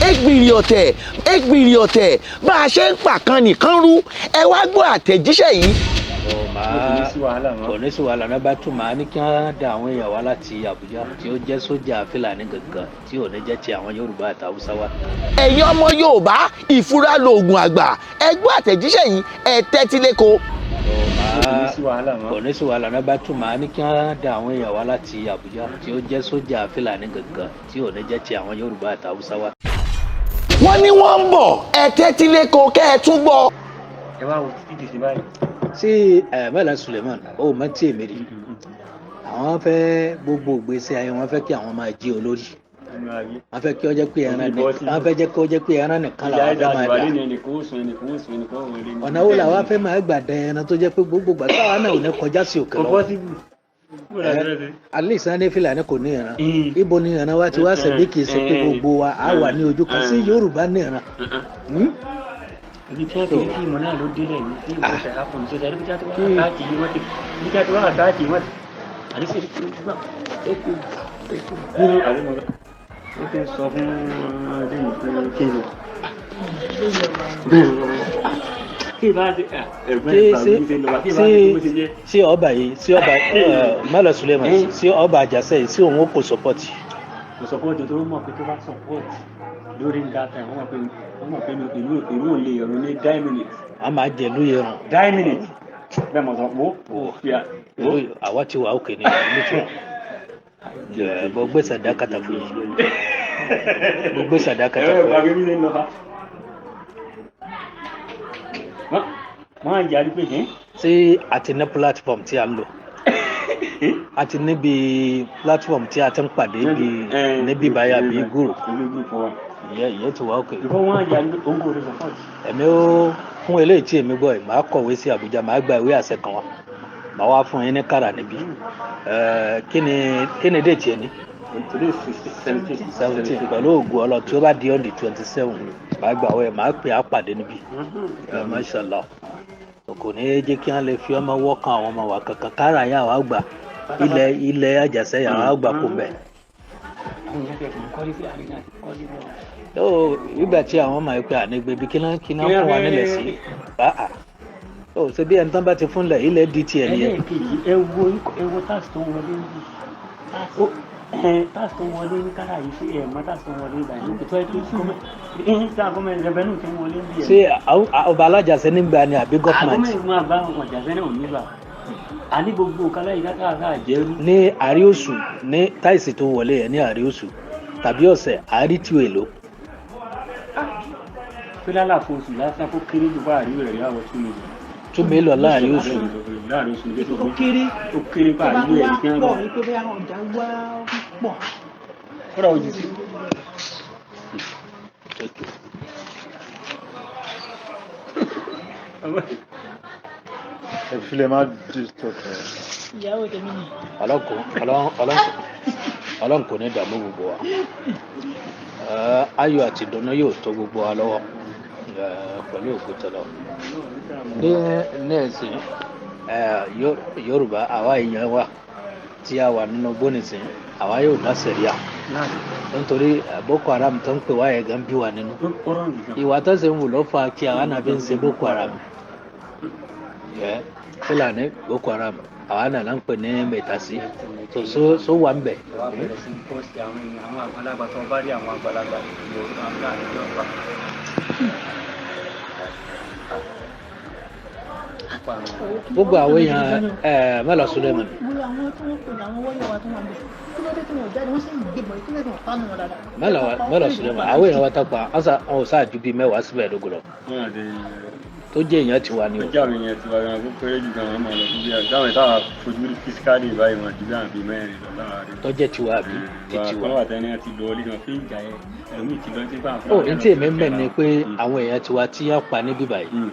Ẹgbìrì ọ̀tẹ̀, ẹgbìrì ọ̀tẹ̀, bá a ṣe ń pàkan nìkan rú. Ẹ wá gbọ́ àtẹ̀jíṣẹ́ yìí. Kò ní sí wàhálà náà bá tún máa ní kí wọ́n da àwọn èèyàn wá láti Àbújá tí ó jẹ́ sójà Fúlàní gangan tí ò ní jẹ́ ti àwọn Yorùbá àti Haúsá wa. Ẹ̀yin ọmọ Yorùbá, ìfura lóògùn àgbà. Ẹ gbọ́ àtẹ̀jíṣẹ́ yìí, ẹ tẹ́tí lẹ́kọ̀ọ́. Kò ní sí wàhálà náà bá tún máa ní kí wọ́n da àwọn èèyàn wá láti Àbújá tí ó jẹ́ sójà Fúlàní gangan tí ò ní jẹ́ ti àwọn Yorùbá àti Haúsá wa. Wọ́n ní wọ́n ń bọ̀, ẹ tẹ́tí lẹ́kọ̀ọ́ kẹ́ ẹ tún gbọ́. Ẹ wá wo títí dìde báyìí. Sí ẹ mẹ́la Suleiman ó mọ tí èmi rí, àwọn fẹ́ gbogbo ìgbésí ayé wọn fẹ́ kí àwọn máa jí olórí, wọ́n fẹ́ kí ó jẹ́ pé ẹran nìkan, wọ́n fẹ́ jẹ́ kí ó jẹ́ pé ẹran nìkan làwọn fẹ́ máa dà. Ọ̀nà wo làwọn fẹ́ máa gbà dẹ ẹran tó jẹ́ pé gbogbo gbà táwa náà ò ní kọjá sí òkè lọ? Alẹ́ ìsàn ní Fúlàní kò ní ìran, ibo ni ìran wa ti wá sẹ̀bí? Kì í ṣe pé gbogbo wa á wà ní ojú kan sí Yorùbá ní ìran. Ibi tí wọ́n ti rí fíìmù náà ló délẹ̀ ní tí ìwé ṣe àpò ní sọ́jà, ibi tí wọ́n ti wá àtàkì yìí wọ́n ti, ibi tí wọ́n ti wá àtàkì wọ́n ti àdísè tí ó gbà ó kú nínú àwọn ọmọ ó ti sọ fún ọdún yìí pé kí ni kí bá ṣe ẹ̀gbọ́n ìgbà mi ṣe lọ kí bá ṣe bó ṣe jẹ́. Sí ọba yìí, sí ọba Mala Suleiman, sí ọba Àjàsẹ́ yìí, sí òun ó kò sọpọ́tì. Kò sọpọ́tì tó mọ̀ pé tó bá sọpọ́tì during that time, wọ́n mọ̀ pé ìlú ò lè yọ̀rọ̀ ní 9 minutes. A máa jẹ ìlú yẹn rùn. 9 minutes bẹ́ẹ̀ mọ̀ sọ wo fi à. Ìlú àwa ti wà òkè ní ìlú tí wọn bọ gbé sàdákàtà fún yìí, bọ gbé sàdákàtà ẹ̀rọ fún ìgbàgbé yìí. Mi lè lọ fa. Wọ́n á yarí pé hẹ́n. Ṣé a ti ní platform tí a ń lò? A ti níbi platform tí a ti ń pàdé bí níbí báyà bí group? Ìlú group wa. Ìyẹn ti wà òkè. Ìfọ̀ wọ́n á yarí pé òun kò lè support. Ẹ̀mí ó fún eléyìí tí èmi gbọ́ yìí, màá kọ̀wé sí Àbújá, màá gba ìwé àṣẹ kan wá, màá wá fún yín ní kàrà níbí. Kí ni date yẹn ni? Today is 17. 17. Pẹ̀lú ògùn ọlọ tí ó bá di on the 27, màá gbà wẹ̀, màá pè á pàdé níbí. Mashallah, kò ní jẹ́ kí wọ́n lè fi ọmọ wọ́kàn àwọn ọmọ wa kankan kára yà wá gbà ilẹ̀ Àjàṣẹ́ yà wá gbà kó bẹ̀. Àwọn èèyàn fẹ́ kí n kọ́lé sí àárín náà, kọ́lé bọ̀. Yóò ìgbà tí àwọn ọmọ yìí pé ànígbé bí kí náà fún wa nílẹ̀ sí ó ṣe bí ẹni tán bá ti fúnlẹ̀ ilẹ̀ di tiẹ̀ nìyẹn. Ẹlẹ́ẹ̀kejì, ẹ wo tax tó ń wọlé níbí, tax tó ń wọlé ní kára yìí, sí ẹ mọ tax tó ń wọlé ìgbà yìí tó ẹ tó gọ́ọ̀mẹ̀ntì revenue tó ń wọlé níbí ẹ. Ṣé ọba alájàṣẹ́ nígbà ni àbí gọ́fìmẹ̀ntì? Gọ́ọ̀mẹ̀ntì máa bá wọn jàṣẹ́ náà ò ní gbà àní gbogbo nǹkan láyé kára jẹ́rú. Ní àrí oṣù ní táìsì tó wọlé yẹn, ní àrí oṣù tàbí ọ̀sẹ̀, àárí tí o èlò. Pé lálàfo oṣù lásán kó kéré jù bá àríwé rẹ̀ yà wọ 2 million. 2 million láàrin oṣù? Láàrin oṣù ní Ó kéré. Ó kéré bá Tó bá àríwé wá rẹ̀ kí wọ́n pọ̀ bọ̀. wípé bóyá ọjà wá pọ̀. Kódà ojú sí. Ẹ filẹ̀, má disturb ẹ. Ìyàwó tèmi ni. Ọlọ́run kò ní dààmú gbogbo wa. Ayọ̀ àti ìdùnnú yóò tó gbogbo wa lọ́wọ́ pẹ̀lú òkúta lọ. Ní ẹ̀sìn Yorùbá, àwa èèyàn wa tí a wà nínú gbónìsìn, àwa yóò dá sẹ̀ríà nítorí Boko Haram tó ń pè wá yẹn gan bí wa nínú. Ó rọrùn gan. Ìwà tó ṣe ń wù ló fa kí àwa náà fi ń ṣe Boko Haram. Yẹ Fúlàní Boko Haram, àwa náà là ń pè ní mẹtàsí tó so wà ń bẹ. Wàá bẹ̀rẹ̀ sí pọ́ọ̀sì àwọn èèyàn, àwọn àgbàlagbà tó bá rí àwọn àgbàlagbà Yorùbá Fúlàní tó pa. Gbogbo àwọn èèyàn ẹ mẹlọ Suleiman. Wo àwọn tí wọ́n pè ní àwọn wọ́lé wa tó wà níbẹ̀, kí ló dé tí wọ́n jáde? Wọ́n sì ń gbébọn, kí ló dé tí wọ́n pánú wọn dáadáa? Mẹlọ Suleiman, àwọn èèyàn wa tá pa ọsà wọn ò sáà ju bíi 10 síbẹ̀ dógò lọ tó jẹ́ èèyàn tiwa ni o. Ọjọ́ àwọn èèyàn ti wá gan, kó kéré jù gan, wọn máa lọ sí bí i táwọn ìtawà fojú rí fisikálì báyìí, wọn ju bí àwọn bíi 4 lọ lára rí. Tó jẹ́ tiwa àbí ti tiwa. Wọ́n wà tẹ́ni ti lọ orí kan fún ìjà yẹn, ẹlòmíì ti lọ sí fáwọn. Ó ní tí èmi mẹ́ ni pé àwọn èèyàn tiwa tí wọ́n pa níbí báyìí,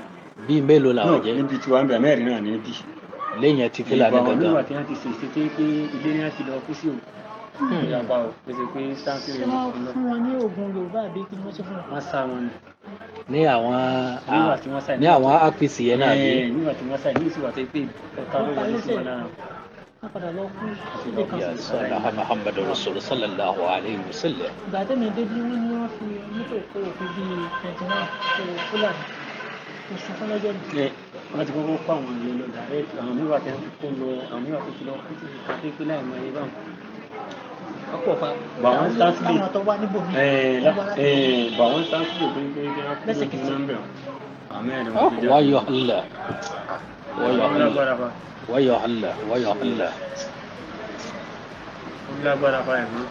bíi mélòó làwọn jẹ́? Níbi tiwa ń bẹ̀, 4 náà níbí. Lẹ́yìn ti Fúlàní Ìgbà wọn gangan. nígbà tí wọ́n ti ṣèṣe pé ilé ní wọ́n ti lọ kú sí o. Ìyapa o, pèsè pé sáńkì Ṣé rẹ̀ wọ́n lọ. fún wọn ní oògùn Yorùbá àbí kí ni wọ́n ṣe fún wọn? Wọ́n sá wọn ni. Ní àwọn Nígbà tí wọ́n sá ní àwọn APC yẹn náà bí? Nígbà tí wọ́n sá ní ìsìwà tó pé ọ̀tá ló wọlé sí wọn lára. Wọ́n padà lọ kú síbi kan. Ya salaha Muhammadu Rasul sallallahu alayhi wa sallam. Ìgbà tẹ́mi débi, wọ́n ní wọ́n fi mọ́tò kó òkú bíi 29 tó Fúlàní oṣù fún lọ́jọ́ mi. Ẹ wọ́n ti kọ́kọ́ kó àwọn èèyàn lọ direct, àwọn mìíràn tẹ́ kó lọ, àwọn mìíràn tó ti lọ kó ti kà pé pé láì mọ iye báwọn. Ọ̀pọ̀ fa bà wọ́n sáńsìlè. Táwọn tó wá níbòmí. Ẹ wọ́n wá láti ẹ bà wọ́n sáńsìlè pé kí wọ́n kú Lẹ́sẹ̀kẹsẹ̀. lójú nọ́mbẹ̀ wọn. Àmì ẹ̀rọ wọn ti jẹ́. Wáyọ̀ Allah. Wáyọ̀ Ó Allah. lágbára fa. Wáyọ̀ Allah. Wáyọ̀ Allah. Ó lágbára fa ẹ̀gbọ́n.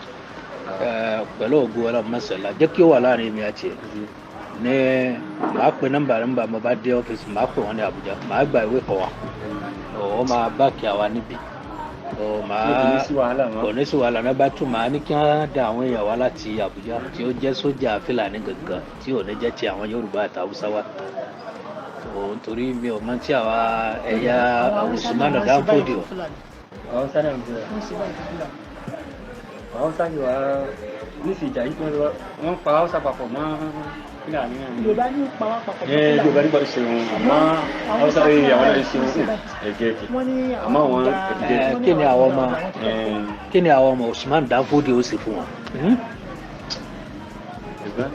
Pẹ̀lú ògo Ọlọ́run, mọ́sálá jẹ́ kí ó wà láàrin èmi àti ẹ̀ ní màá pe nọ́mbà nọ́mbà mo bá dé ọ́fíìsì, màá pè wọ́n ní Àbújá, màá gba ìwé kan wá, ó máa báàkì àwa níbí, ó máa Kò ní sí wàhálà mọ́. Kò ní sí wàhálà náà. Bá tún màá ní kí wọ́n da àwọn èèyàn wá láti Àbújá tí ó jẹ́ sójà Fúlàní gangan, tí ò ní jẹ́ ti àwọn Yorùbá àti Haúsá wá òun, torí mi ò mọ tí àwa ẹ̀yà Àwọn Haúsá náà Usman wọ́n ṣe báyìí Danfodio. fún Fúlàní. Àwọn sáré ń bẹ̀rẹ̀. Wọ́n ṣe báyìí fún Fúlàní. Àwọn sáré wà nísìnyí, ìjà yìí tí wọ́n wọ́n pa Haúsá papọ̀ mọ́ Fúlàní náà ni. Yorùbá ní pa wá papọ̀ mọ́ Ẹ Fúlàní. Yorùbá nípa ṣeun, àmọ́ Haúsá yìí àwọn náà ṣeun ẹ̀gẹ́ ẹ̀gẹ́. Wọ́n ní Àmọ́ àwọn àwọn gba ẹ̀gẹ́. wọ́n ní Kí ni àwọn gba ọmọ- àwọn tó tọ́ kó. Kí ni àwọn ọmọ Usman Danfodio ó sì fún wọn? Hmm? Ẹ̀gbọ́n.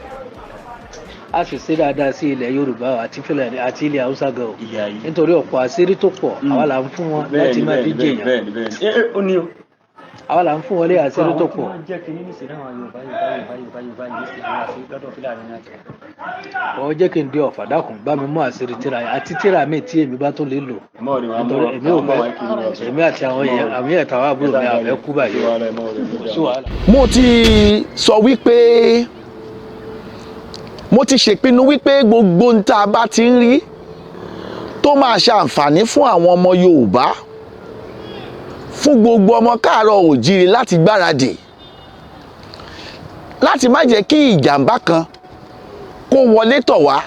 A sì ṣe dáadáa sí ilẹ̀ Yorùbá àti Fúlàní àti ilẹ̀ Haúsá gan o, Ìyá yìí. nítorí ọ̀pọ̀ àṣírí tó pọ̀, àwa là ń fún wọn láti Bẹ́ẹ̀ni, máa fi bẹ́ẹ̀ni, jèèyàn. bẹ́ẹ̀ni, bẹ́ẹ̀ni. Ẹ ẹ ó ní o. Àwa là ń fún wọn lé àṣírí tó Àwọn tí pọ̀. wọ́n jẹ́ kínní nísìnyí, àwọn Yorùbá, Yorùbá, Yorùbá, Yorùbá, Yorùbá yìí sí àwọn àṣírí lọ́dọ̀ Fúlàní náà jẹ́. Ọ jẹ́ kí n dé Ọ̀fà, dákun bá mi mú àṣírí tíra àti tíra mi tí èmi bá tó lè lò, Mọ́ rí wọn, nítorí èmi ò fẹ́, èmi àti àwọn èèyàn àmì ẹ̀tàwọn àbúrò mi àfẹ́ kú báyìí o. Kò sí wàhálà. Mo ti sọ wípé mo ti ṣèpinnu wípé gbogbo ohun tá a bá ti ń rí tó máa ṣe àǹfààní fún àwọn ọmọ Yorùbá, fún gbogbo ọmọ káàárọ̀ òjíire, láti gbáradì láti má jẹ́ kí ìjàmbá kan kó wọlé tọ̀ wá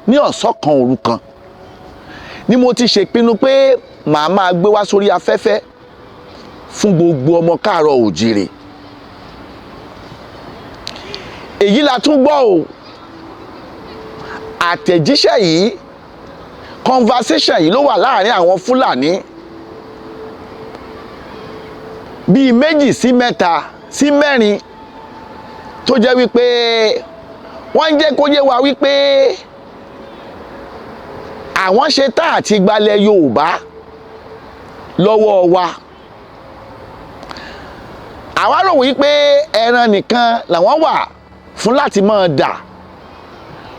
ní ọ̀sán kan òru kan ni mo ti ṣèpinnu pé màá máa gbé wá sórí afẹ́fẹ́ fún gbogbo ọmọ káàárọ̀ òjíire. Èyí la tún gbọ́ o. Àtẹ̀jíṣẹ́ yìí, conversation yìí ló wà láàrin àwọn Fúlàní bíi méjì sí mẹ́ta sí mẹ́rin, tó jẹ́ wípé wọ́n ń jẹ́ kó yé wa wípé àwọn ṣe tá àti gbalẹ̀ Yorùbá lọ́wọ́ wa. Àwa rò wípé ẹran nìkan làwọn wà fún láti máa dà,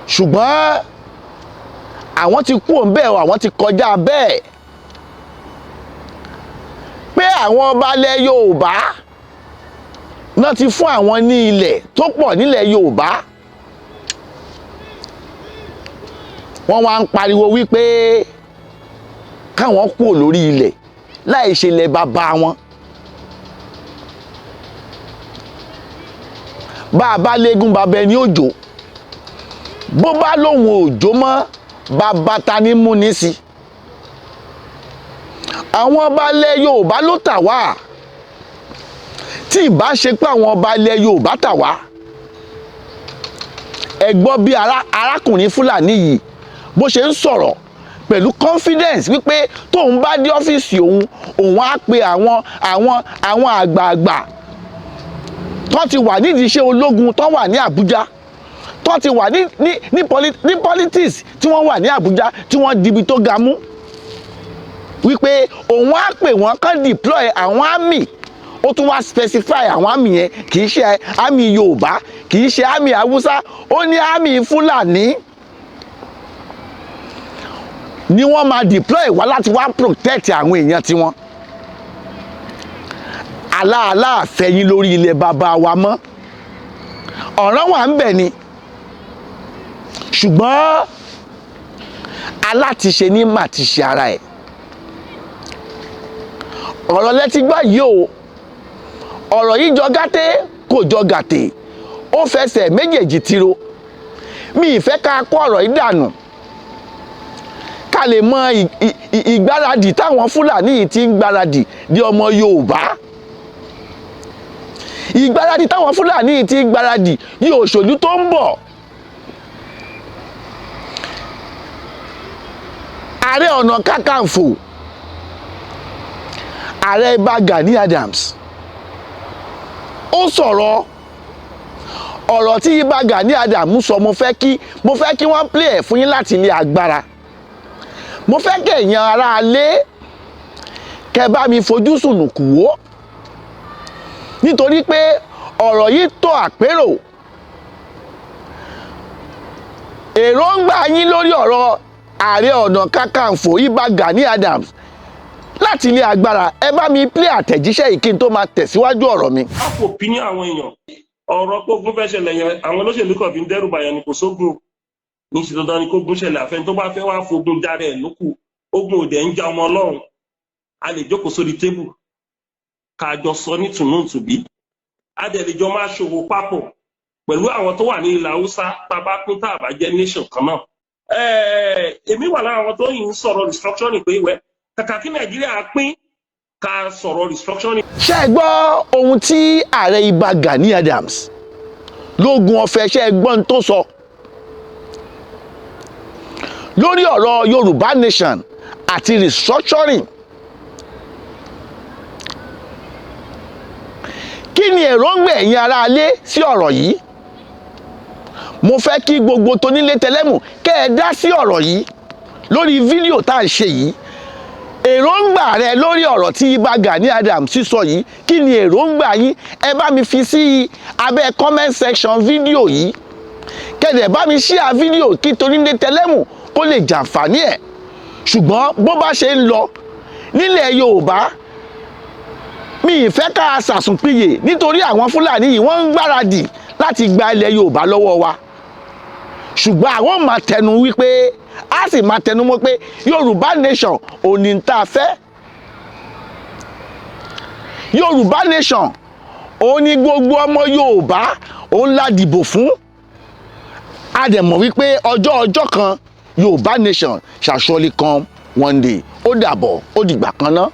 ṣùgbọ́n àwọn ti kú òun bẹ́ẹ̀ o, àwọn ti kọjá bẹ́ẹ̀, pé àwọn ọba ilẹ̀ Yorùbá náà ti fún àwọn ní ilẹ̀ tó pọ̀ nílẹ̀ Yorùbá. Wọ́n wá ń pariwo wípé káwọn kúrò lórí ilẹ̀ láì ṣe ilẹ̀ bàbá wọn. Bá a bá léegun bàbá ẹni òjò, bó bá lóun òjò mọ́, bàbá ta ni mú ní sí. Àwọn ọba ilẹ̀ Yorùbá ló tà wá. Tí ìbá ṣe pé àwọn ọba ilẹ̀ Yorùbá tà wá, ẹ gbọ́ bí arákùnrin Fúlàní yìí bó ṣe ń sọ̀rọ̀ pẹ̀lú confidence wípé tóun bá dé ọ́fíìsì òun, òun á pe àwọn àgbààgbà tó ti wà nídìí iṣẹ́ ológun, tó wà ní Àbújá, tó ti wà ní politics, tí wọ́n wà ní Àbújá, tí wọ́n dibi tó ga mú, wípé òun á pè wọ́n kán deploy àwọn army. Ó tún wá specify àwọn army yẹn, kì í ṣe army Yorùbá, kì í ṣe army Haúsá, ó ní army Fúlàní ni wọ́n máa deploy wá láti wá protect àwọn èèyàn tiwọn. Aláàlá àfẹ́yìn lórí ilẹ̀ bàbá wa mọ́, ọ̀ràn wà ń bẹ̀ ni, ṣùgbọ́n alátiṣe ní mà ti ṣe ara ẹ̀. Ọ̀rọ̀ lẹ́tí gbọ́ yìí o. Ọ̀rọ̀ yìí jọ gàtẹ́, kò jọ gàtẹ́, ó fẹsẹ̀ méjèèjì tiro. Mi ì fẹ́ ká kó ọ̀rọ̀ yìí dànù, ká lè mọ ìgbáradì táwọn Fúlàní yìí ti ń gbáradì di ọmọ Yorùbá, ìgbáradì táwọn Fúlàní yìí ti ń gbáradì ní òṣèlú tó ń bọ̀. Ààrẹ Ọ̀nà Kakanfò, Ààrẹ Ìbà Gani Adams, ó sọ̀rọ̀. Ọ̀rọ̀ tí Ìbà Gani Adams sọ, mo fẹ́ kí wọ́n play ẹ̀ fún yín láti ilé agbára. Mo fẹ́ kí ẹ̀yin aráalé kẹ́ bá mi fojú sùnùkù wò, nítorí pé ọ̀rọ̀ yìí tó àpérò. Èròǹgbà yín lórí ọ̀rọ̀ Ààrẹ Ọ̀nà Kakanfò Ìbà Gani Adams láti ilé agbára, ẹ bá mi play àtẹ̀jíṣẹ́ yìí kí n tó máa tẹ̀síwájú ọ̀rọ̀ mi. Half opinion àwọn èèyàn, ọ̀rọ̀ pé ogun fẹ́ ṣẹlẹ̀ yẹn, àwọn olóṣèlú kan fi ń dẹ́rù bàyàn ni. Kò sógun o. Ní ṣe dandan ni kó gun ṣẹlẹ̀. Àfẹn tó bá fẹ́ wá fogun járe ẹ̀ lókù. Ogun òdẹ̀ ń já ọmọ Ọlọ́run. A lè jókòó sórí table ká jọ sọ ní tùnúntùbí. A dẹ̀ lè jọ máa ṣòwò papọ̀ pẹ̀lú àwọn tó wà ní ilẹ̀ Haúsá, tá a bá pín, tá a bá jẹ́ nation kan náà. Èmi wà lára àwọn tó yìí ń sọ̀rọ̀ restructuring pé wẹ́ kàkà kí Nàìjíríà pín, ká sọ̀rọ̀ restructuring. Ṣé ẹ gbọ́ ohun tí Ààrẹ Ìbà Gani Adams lógun ọ̀fẹ́? Ṣé ẹ gbọ́ ohun tó sọ lórí ọ̀rọ̀ Yorùbá nation àti restructuring? Kí ni èròǹgbà ẹ̀yin aráalé sí ọ̀rọ̀ yìí? Mo fẹ́ kí gbogbo tonílé tẹlẹ́mù kẹ́ ẹ dá sí ọ̀rọ̀ yìí lórí fídíò tá à ń ṣe yìí. Èròǹgbà rẹ lórí ọ̀rọ̀ tí Ìbà Gani Adams sísọ yìí, kí ni èròǹgbà yín? Ẹ bá mi fi sí abẹ́ comment section fídíò yìí, kẹ́dẹ̀ bá mi share fídíò kí tonílé tẹlẹ́mù kó lè jàǹfààní ẹ̀. Ṣùgbọ́n bó bá ṣe ń lọ nílẹ̀ Yorùbá, mi ì fẹ́ ká ṣàsùnpìyè, nítorí àwọn Fúlàní yìí, wọ́n ń gbáradì láti gba ilẹ̀ Yorùbá lọ́wọ́ wa. Ṣùgbọ́n àwọn máa tẹnu wípé a sì máa tẹnu mọ́ pé Yorùbá nation ò ní tá a fẹ́. Yorùbá nation òun ni gbogbo ọmọ Yorùbá òun la dìbò fún. A dẹ̀ mọ̀ wípé ọjọ́ ọjọ́ kan, Yorùbá nation shall surely come one day. Ó dàbọ̀, ó dìgbà kan náà.